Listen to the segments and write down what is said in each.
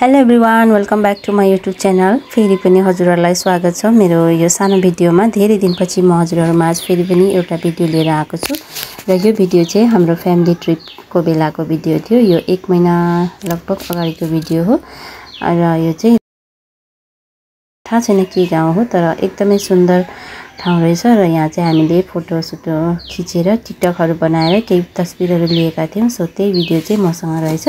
Hello everyone, welcome back to my YouTube channel. फेरि पनि हजुरहरूलाई स्वागत छ मेरो यो सानो भिडियोमा। धेरै दिनपछि म हजुरहरूमा आज फेरि पनि एउटा भिडियो लिएर आएको छु र यो भिडियो चाहिँ हाम्रो फ्यामिली ट्रिपको बेलाको भिडियो थियो। यो 1 महिना लगभग अगाडिको भिडियो हो र यो चाहिँ थाहा छैन के गाउँ हो, तर एकदमै सुन्दर ठाउँ रहेछ र यहाँ चाहिँ हामीले फोटोसुटो खिचेर टिकटकहरू बनाएर केही तस्बिरहरू लिएका थियौँ। सो त्यही भिडियो चाहिँ मसँग रहेछ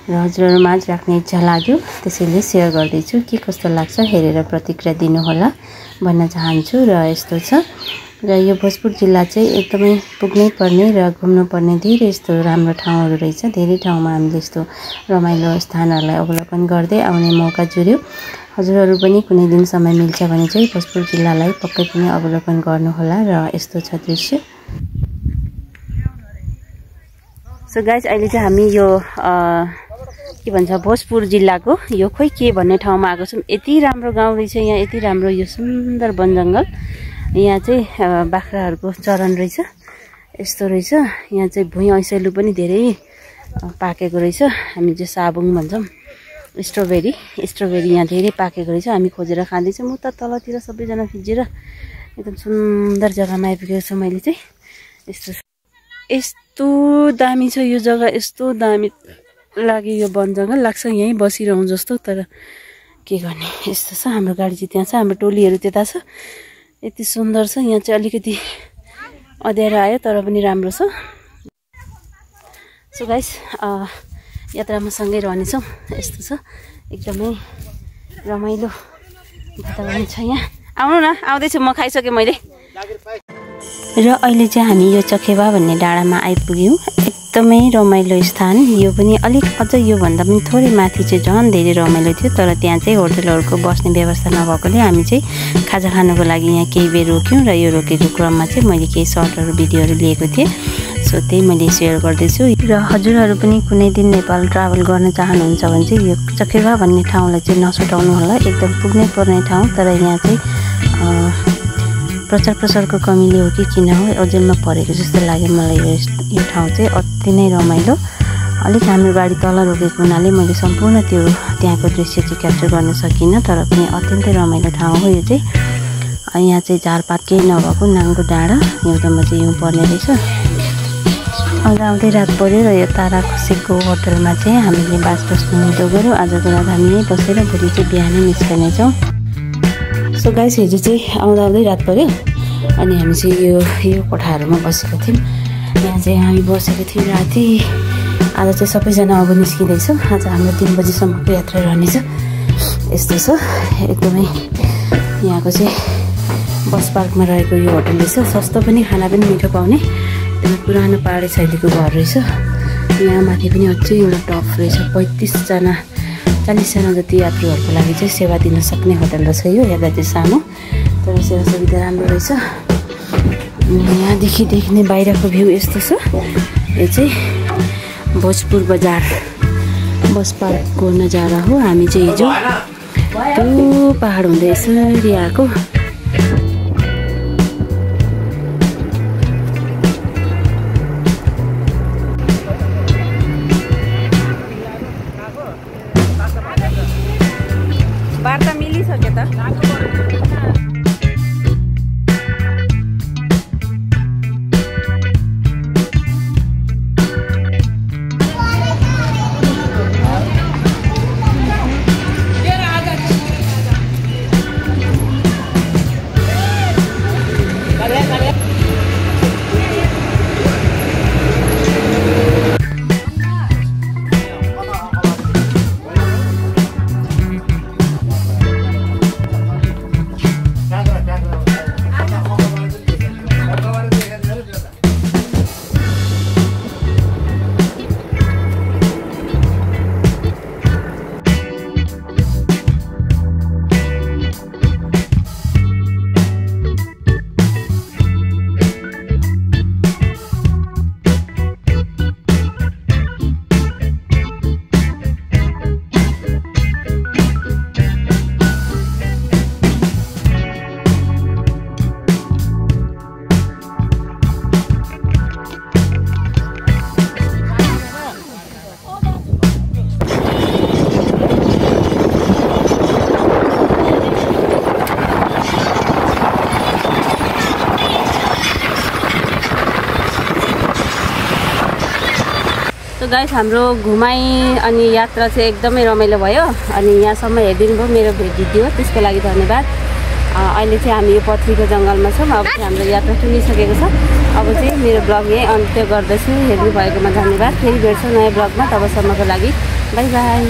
र हजुरहरूमा आज राख्ने इच्छा लाग्यो, त्यसैले सेयर गर्दैछु। के कस्तो लाग्छ हेरेर प्रतिक्रिया दिनुहोला भन्न चाहन्छु। र यस्तो छ र यो भोजपुर जिल्ला चाहिँ एकदमै पुग्नै पर्ने र घुम्नु पर्ने धेरै यस्तो राम्रो ठाउँहरू रहेछ। धेरै ठाउँमा हामीले यस्तो रमाइलो स्थानहरूलाई अवलोकन गर्दै आउने मौका जुर्यो। हजुरहरू पनि कुनै दिन समय मिल्छ भने चाहिँ भोजपुर जिल्लालाई पक्कै पनि अवलोकन गर्नुहोला। र यस्तो छ दृश्य। सो गाइस, अहिले चाहिँ हामी यो के भन्छ भोजपुर जिल्लाको यो खोइ के भन्ने ठाउँमा आएको छौँ। यति राम्रो गाउँ रहेछ यहाँ, यति राम्रो यो सुन्दर वन जङ्गल। यहाँ चाहिँ बाख्राहरूको चरन रहेछ, यस्तो रहेछ। यहाँ चाहिँ भुइँ ऐसेलु पनि धेरै पाकेको रहेछ। हामी चाहिँ साबुङ भन्छौँ, स्ट्रबेरी यहाँ धेरै पाकेको रहेछ। हामी खोजेर खाँदैछौँ। उता तलतिर सबैजना खिचेर एकदम सुन्दर जग्गामा आइपुगेको छु मैले चाहिँ। यस्तो दामी छ यो जग्गा, यस्तो दामी लाग्यो यो वन जङ्गल। लाग्छ यहीँ बसिरहँ जस्तो, तर के गर्ने, यस्तो छ। हाम्रो गाडी चाहिँ त्यहाँ छ, हाम्रो टोलीहरू त्यता छ। यति सुन्दर छ। यहाँ चाहिँ अलिकति अँध्यारो आयो तर पनि राम्रो छ। सो गाइस, यात्रामा सँगै रहनेछौँ। यस्तो छ, एकदमै रमाइलो वातावरण छ यहाँ। आउनु न, आउँदैछु म, खाइसकेँ मैले। र अहिले चाहिँ हामी यो चखेवा भन्ने डाँडामा आइपुग्यौँ। एकदमै रमाइलो स्थान। यो पनि अलिक अझ योभन्दा पनि थोरै माथि चाहिँ झन् धेरै रमाइलो थियो, तर त्यहाँ चाहिँ होटलहरूको बस्ने व्यवस्था नभएकोले हामी चाहिँ खाजा खानुको लागि यहाँ केही बेर रोक्यौँ। र यो रोकेको क्रममा चाहिँ मैले केही सर्टहरू भिडियोहरू लिएको थिएँ। सो त्यही मैले सेयर गर्दैछु। र हजुरहरू पनि कुनै दिन नेपाल ट्राभल गर्न चाहनुहुन्छ भने चाहिँ यो चखेवा भन्ने ठाउँलाई चाहिँ नछुटाउनु होला। एकदम पुग्नै पर्ने ठाउँ। तर यहाँ चाहिँ प्रचार प्रसारको कमीले हो कि किन हो, अजेलमा परेको जस्तो लाग्यो मलाई। यो ठाउँ चाहिँ अति नै रमाइलो। अलिक हाम्रो गाडी तल रोकेको हुनाले मैले सम्पूर्ण त्यो त्यहाँको दृश्य चाहिँ क्याप्चर गर्न सकिनँ, तर पनि अत्यन्तै रमाइलो ठाउँ हो यो चाहिँ। यहाँ चाहिँ झारपात केही नभएको नाङ्गो डाँडा, एउटामा चाहिँ हिउँ पर्ने रहेछ। आउँदै रात पऱ्यो र यो तारा खुसीको होटलमा चाहिँ हामीले बास बस्नु निदो गऱ्यौँ। आजको रात हामी यहीँ बसेर भोलि चाहिँ बिहानै निस्कनेछौँ। सो गाइस, हिजो चाहिँ आउँदै रात पऱ्यो अनि हामी चाहिँ यो कोठाहरूमा बसेको थियौँ। यहाँ चाहिँ हामी बसेको थियौँ राति। आज चाहिँ सबैजना अब निस्किँदैछौँ। आज हाम्रो 3 बजीसम्मको यात्रा रहनेछ। यस्तो छ, एकदमै यहाँको चाहिँ बस पार्कमा रहेको यो होटल रहेछ। सस्तो पनि, खाना पनि मिठो पाउने एकदमै पुरानो पहाडी शैलीको घर रहेछ। यहाँ माथि पनि अझै एउटा टप रहेछ। 40जना जति यात्रुहरूको लागि चाहिँ सेवा दिन सक्ने होटल रहेछ यो। हेर्दा चाहिँ सानो, तर सेवा सुविधा राम्रो रहेछ। यहाँदेखि देख्ने बाहिरको भ्यू यस्तो छ। यो चाहिँ भोजपुर बजार बस पार्कको नजारा हो। हामी चाहिँ हिजो त्यो पहाड हुँदै यसरी आएको। वार्ता मिलिसक्यो त। गाइस हाम्रो घुमाइ अनि यात्रा चाहिँ एकदमै रमाइलो भयो अनि यहाँसम्म हेरिदिनु भयो मेरो भिडियो त्यसको लागि धन्यवाद। अहिले चाहिँ हामी यो पथरीको जङ्गलमा छौँ। अब चाहिँ हाम्रो यात्रा टुनिसकेको छ। अब चाहिँ मेरो ब्लग यही अन्त्य गर्दैछु। हेर्नु भएकोमा धन्यवाद। फेरि भेट्छौँ नयाँ ब्लगमा, तबसम्मको लागि बाई बाई।